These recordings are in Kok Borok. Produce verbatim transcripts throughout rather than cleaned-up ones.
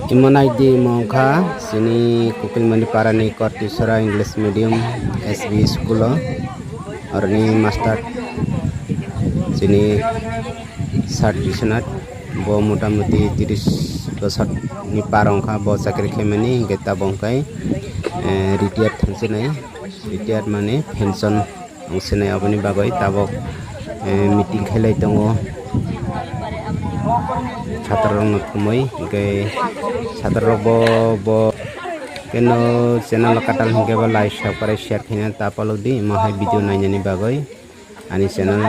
Imo naidi imo wngkha chini Kukilmani parani Kortisora English Medium S B school o. Oroni master chini Sir Biswanath, bo motamuti tiris bosor ni par wngkha bo chakri khaimani, hwnkhe tabuk hwnkhe, eh, retired thangsinai, retired mane pension. Wngsinai aboni bagwi tabuk, eh, meeting khailai tongo satrarokno thumwi, hwnkhe satrarok bo, bo keno channel o katal hwnkhe bo like, subscribe, share khaina ta palokdi, imo hai video nainani bagwi ani channel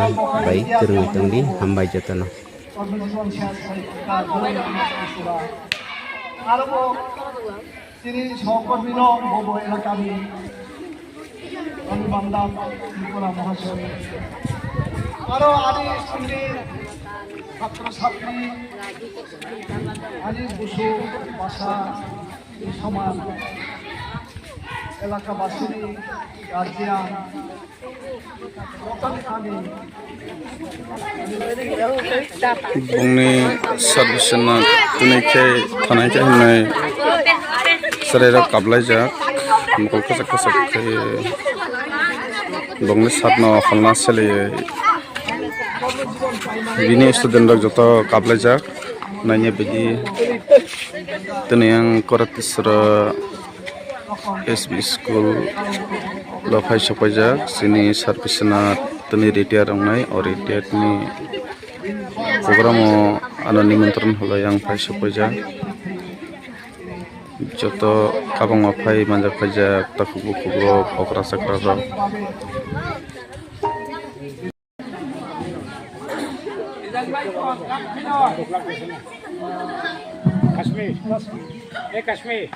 bai kwrwngwi tongdi, hambai jotono. Chini sohkormino bobo elakani Rani Bandar Tripura Mahasoi. Aro ani songni chhatro chhatri, ani busu basa, soman, elakabasini guardian, Bongni service no twnwi khe thanai khe hwnwi chwrairok kaplaijak, mokol kwchak kwchak khe bongni sat no holna seliwi bini student rok joto kaplaijak naina bidi twnwi ang Koratisora S B school o phai sokpaijak chini Sir Biswanath tini retire wngnai, o retire ni program o ano nimontron holoi ang phai sokpaijak. Joto kabangma phai manjak paijak takhuk bukhuk rok okra chakra rok. Kashmir. Hey, Kashmir.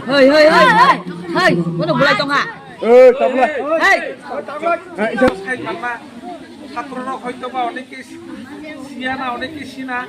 Hei, hei, hei, hei, hei, bono bulai tongha. Ei, tabla. Hei. Sai manna, satrorok hoytoba oneke siyana, oneke sina.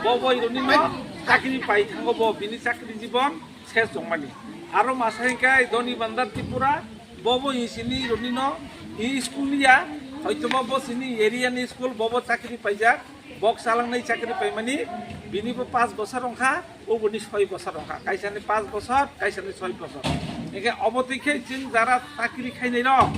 Bo boirokni no chakri pai thango, bo bini chakri jibon ses tongmani. Aro masa hingkai Dhoni Bandar Tripura, bo bo isini rokni no, i school ya, hoytoba bo sini area ni school, bo bo chakri paijak. Bok chalangnai chakri paimani, bini bo pas bosor wngkha, oboni soi bosor wngkha, kaisani pas bosor, kaisani soi bosor. Hingke obo twi khe chwng jara chakri khainai rok,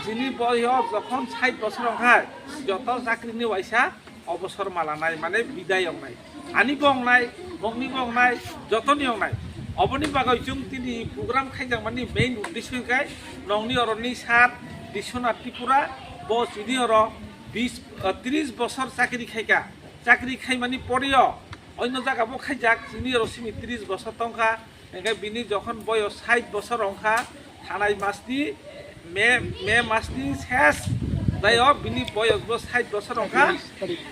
chini boyo jokhon sait bosor wngkha, joto chakri ni waisa obosor malanai, mane bidai wngnai. Ani bo wngnai, bongni bo wngnai, jotoni wngnai. Oboni bagwi chwng tini program khaijakmani main uddesho hingkhe nongni oroni sir Biswanath Tripura, bo chini oro bis, ah, tris bosor chakri khaika. Chakri khaimani poreo oino jaga bo khaijak, chini oro simi tris bosor tongkha, hingke bini jokhon boyos sait bosor wngkha, thanai masni, May, May masni ses daio bini boyos bo sait bosor wngkha,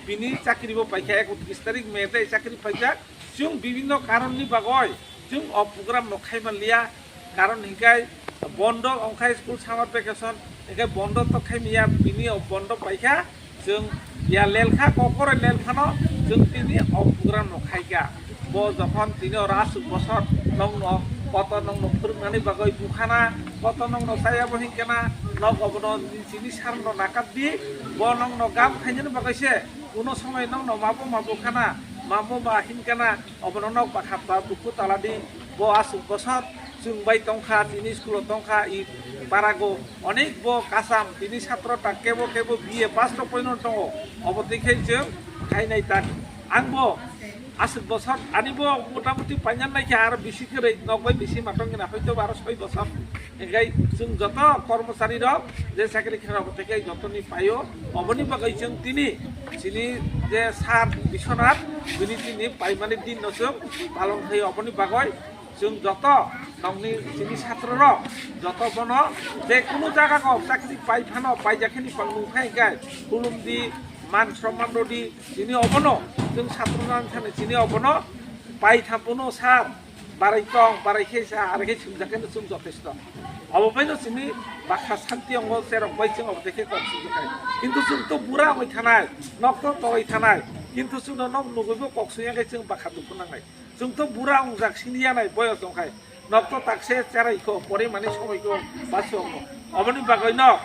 bini chakri bo paikha, ekotris tarik May tei chakri paijak. Chwng bibinno karonni bagwi chwng o program no khai manliya, karon hinkhe bondo wngkha school summer vacation, hinkhe bondo to khai manya, bini o bondo paikha, chwng ya lelkha, kokore lelphano chwng tini o program no khaikha. Bo jokhon tini oro aswk bosor nokno kotor nokno phwrwngnani bagwi bukhana, kotor nokno chayabo hinkhe na, nok obono chini sarno nakar di, bo nokno gam khainani bagwi se kuno somoi nokno mabo mabo khana, mabo ma hinkhe na, obono nok bakha ta bukhu tala di, bo aswk bosor chwng bai tongkha, tini school o tongkha, i parago onek bo kasam, tini satro ta kebo kebo B A pass rok poino tongo, obo twi khe chwng khainai tak. Ang bo aswk bosor ani bo motamuti panyan nai khe aro bisi kwrwi, nok bai bisi matong gina hoito ba aro soi bosor. Hinkhe chwng joto kormochari rok je chakri khe rok tei khe jotoni paio, oboni bagwi chwng tini chini je sir Biswanath bini tini paimani din no chwng palon khaio, oboni bagwi chwng joto nokni chini satro rok joto bono je kunu jaga o chakri pai phano paijak khini pang nung khai khai khulum di, man somman rw di, chini obono chwng satro nang thani chini obono pai thamphuno sir. Barai tong, barai khe sa, ar khe sumjak khe chwng jotesto. Obo bai no chini bakha santi ongo cherok bai chwng obo khe kok sumjak khe. Kintu chwng to bura ongwi thanai, nok to toroi thanai. Kintu chwng no nok nugwi bo kok sumya khe chwng bakha dukhu nangnai. Chwng to bura ongjak sini yanai boyos ongkhai. Nok to takse cherai kho, pore mani somoi kho, baso kho. Oboni bagwi no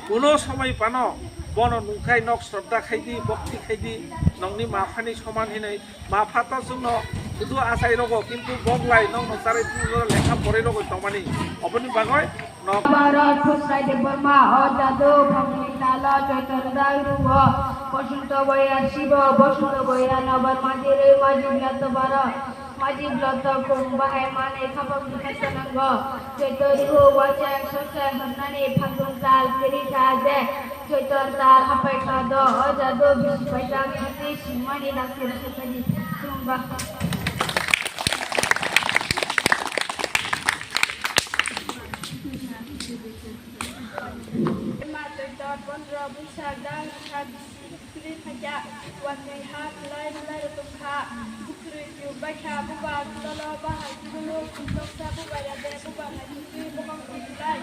kuno somoi pano bono nungkhai nok sroddha khai di, bhakti khai di, nokni ma phani soman hinwi. Ma pha to chwngno hudu achai rogo, kintu bok lai nokno charai phuru lekha porai rogo tongmani. Oboni bagwi nok. Bharat Khusrai Debbarma, O Jadu, Phangni Talo, Choitor Dai Ruo, Bosonto Boya Shibo, Bosonto Boya Nabar, Majire, Majib Lato Baro, Majib Lato Kung Bahai Mane, Khapang Bukha Sanango, Choitor Ruo, Wachai, Sochai, Hornani, Phagun Tal, Kiri Saje, Choitor ta hapai kha do, o ja do bisi paisa ang yati simani dakti rasa tadi. Chwng ba. Ma Choitor pondro Buisak dang kha bisi kri phaja, watwi ha khlai malai rwtwng kha, bukhri tiyuk bai kha, buba khlolo bahai khlolo, khumtoksa buba yade, buba hai khlai,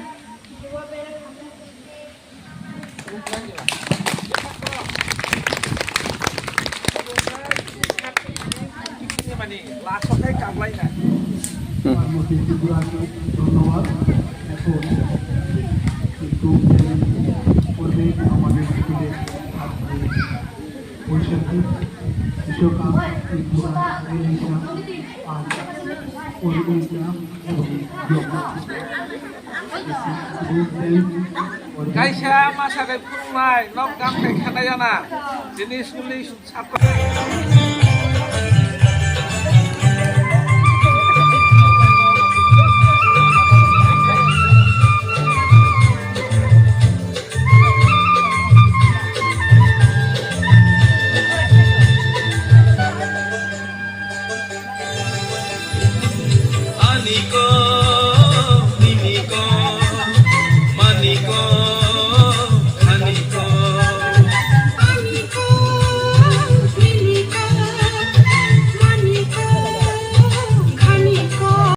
buba bere khamung. ধন্যবাদ। এখন কিন্তু পূর্বে আমাদের স্কুলে থাকবে বৈশাখী, বিশ্বকাপ, ত্রিপুরা, ইলিশা, আর ওই ওই গ্রাম এবং Kaisa masa khe phunuknai, nok gam khe khanai jana. Chini school ni satro.